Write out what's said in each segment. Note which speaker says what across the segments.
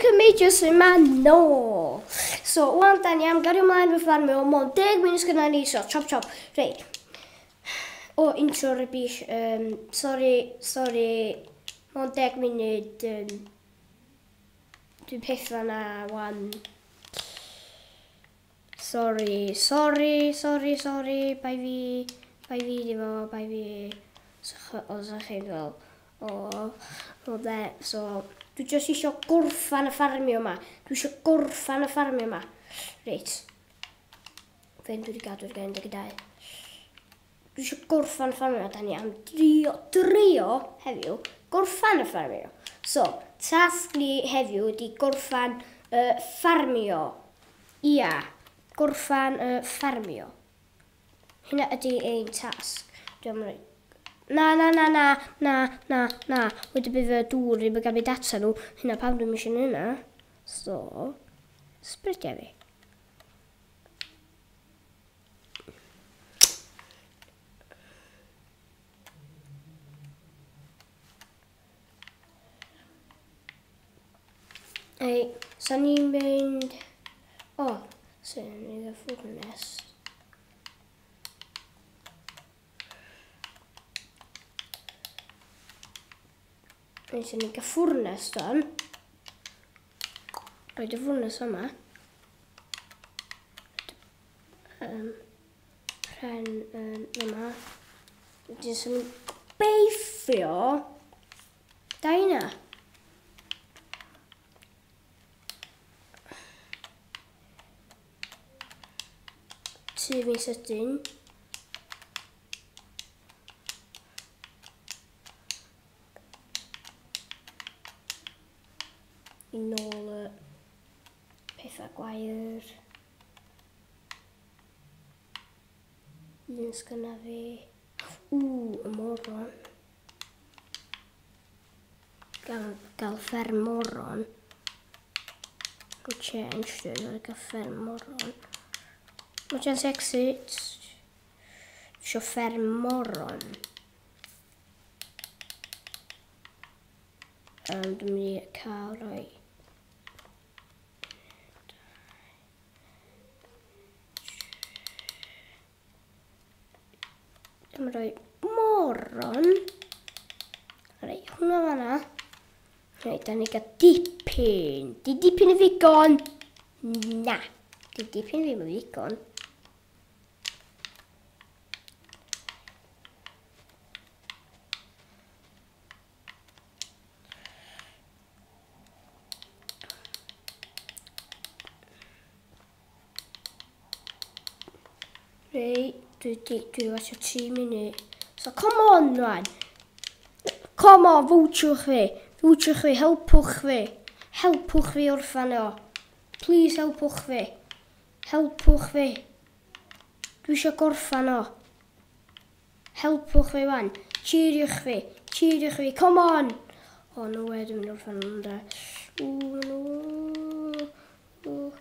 Speaker 1: cymryd jyst yma nôl. So, wan, da ni am gario ymlaen fy ffarmio, mond 10 munud sgynna ni, so chop chop. Reit. O, intro rubbish. Sorry, sorry. Mond 10 munud. Dwi'n pethau na, wan. Sorry, sorry, sorry, sorry. Bai fi. Bai fi di fo, bai fi. So, os ydych chi'n fel, o, o de. So, dwi jyst isio gorffan y ffarmio yma. Dwi isio gorffan y ffarmio yma. Reit. Fe'n dwi wedi gadw'r gen 12. Dwi eisiau gorffan y ffarmio. Da ni am drio heddiw gorffan y ffarmio. So, tasg ni heddiw ydi gorffan y ffarmio. Ia, gorffan y ffarmio. Hynna ydi ein tasg. Dwi am roi... Na, na, na, na, na, na, na. Wedi bydd y dŵr ddim yn gael mynd ata nhw. Hynna pam dwi'n eisiau hynna. So, sbrydia fi. Ei, so ni'n mynd... O, so ni'n mynd ffwrnes. Nes ni'n gael ffwrnes don. Roed y ffwrnes yma. Pren yn yma. Wedyn so ni'n gobeithio... Da hynna. Tŷ fi'n sydyn. I nôl y pethau gwair. Un sgynna fi. Ww, y moron. Gael fferm moron. Go change, dwi'n gael fferm moron. Mae chance exit. Isio fferm moron. Dwi'n mynd i cael rhoi... Dwi'n rhoi moron. Reit, hwnna fanna. Reit, da ni gael dipyn. Di dipyn yn ddigon? Na. Di dipyn ddim yn ddigon. Reit, dwi wasio 3 munud. So, come on, rwan. Come on, fwtiwch fi. Fwtiwch fi, helpwch fi. Helpwch fi orffan o. Please, helpwch fi. Helpwch fi. Dwi eisiau gorffan o. Helpwch fi, wan. Cheeriwch fi. Cheeriwch fi. Come on! Oh, no way, dwi'n mynd orffan o'n da. Ooh, no. Ooh.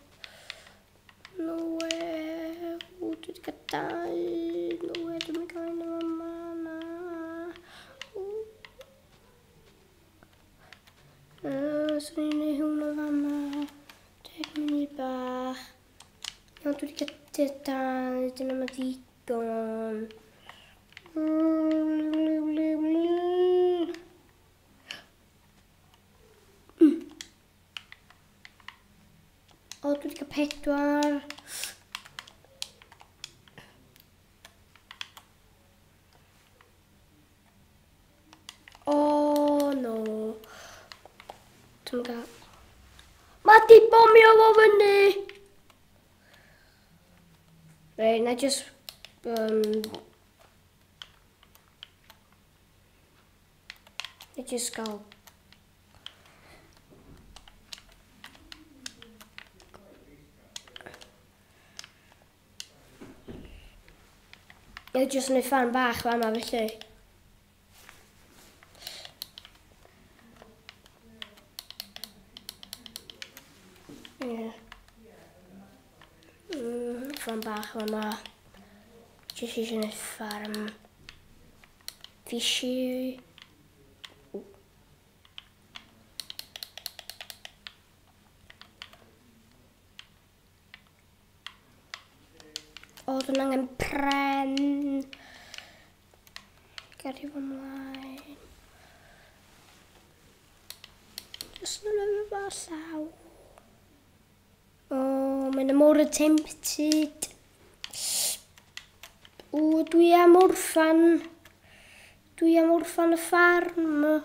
Speaker 1: No way. Ooh, dwi wedi cael 2. No way, dwi'n mynd cael un yma. Na. Ooh. Swn i'n neud hwnna fan'na. 10 munud bach. Iawn, dwi wedi cael 2, dyna ma ddigon. O, dwi wedi cael 4. O, no. Dwi'n gael... Mae di bomio fo fyny! Reit, na just... Na just gael... Na just wneud ffarm bach fama felly. Ie. Ffarm bach fama. Just eisiau gwneud ffarm. Fishy. dwi'n angen pren. Gyrru fo ymlaen. Just yn efo llaw. O, mae'n mor tempted. O, dwi am orffan. Dwi am orffan y ffarm.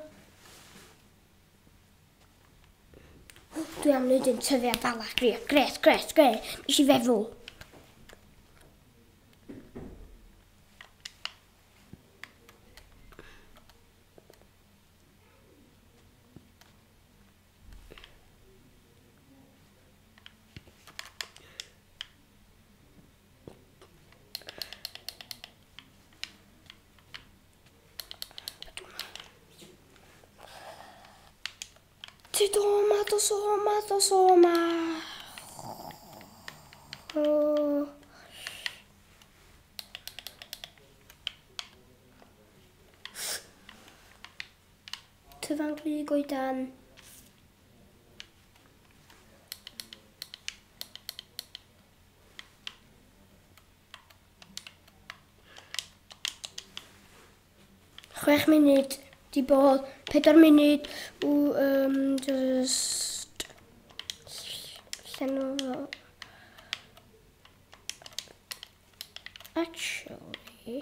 Speaker 1: Dwi am wneud yn tyfu afala. Gret, gret, gret, gret. Nes i feddwl. Tomato, tomato, tomato. Tyfa'n gry goedan. Chwech munud di bod, 4 munud, just llenw fo. Actually,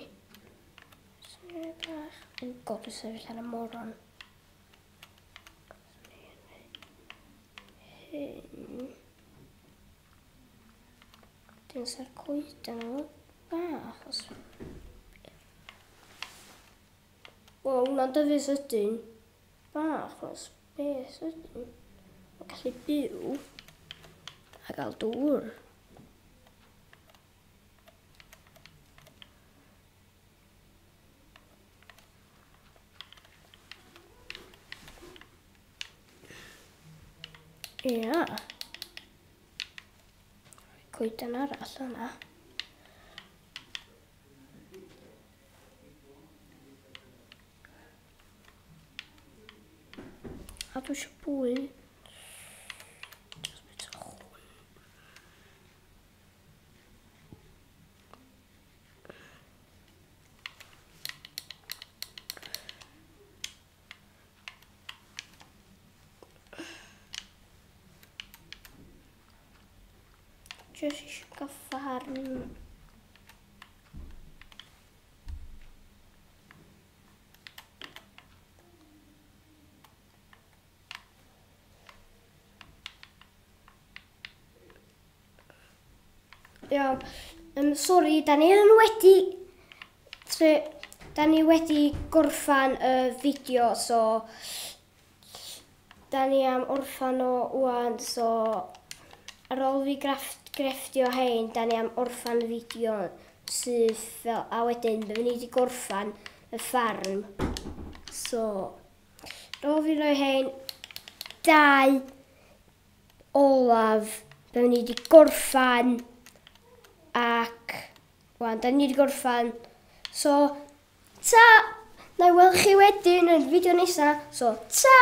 Speaker 1: syniad bach. Oh god, dwi'n sefyll ar y moron. Hyn. Dyn sa'r coeden o bach. Wel, hwnna'n dyfu sydyn. Bach o space sydyn. Mae'n gallu byw a gael dŵr. Ia. Coeden arall yna. A dwi eisiau bwyd. Just bit o hwn. Just eisiau gael ffarm. Iawn. Sori, da ni wedi gorffan y fideo, so da ni am orffan o wan, so ar ôl fi grefftio hein, da ni am orffan y fideo syth fel, a wedyn byddwn ni wedi gorffan y ffarm. So, ar ôl fi roi hein, 2 olaf, byddwn ni wedi gorffan. Ac, wan, da ni wedi gorffan. So, ta! Na i weld chi wedyn yn y fideo nesaf. So, ta!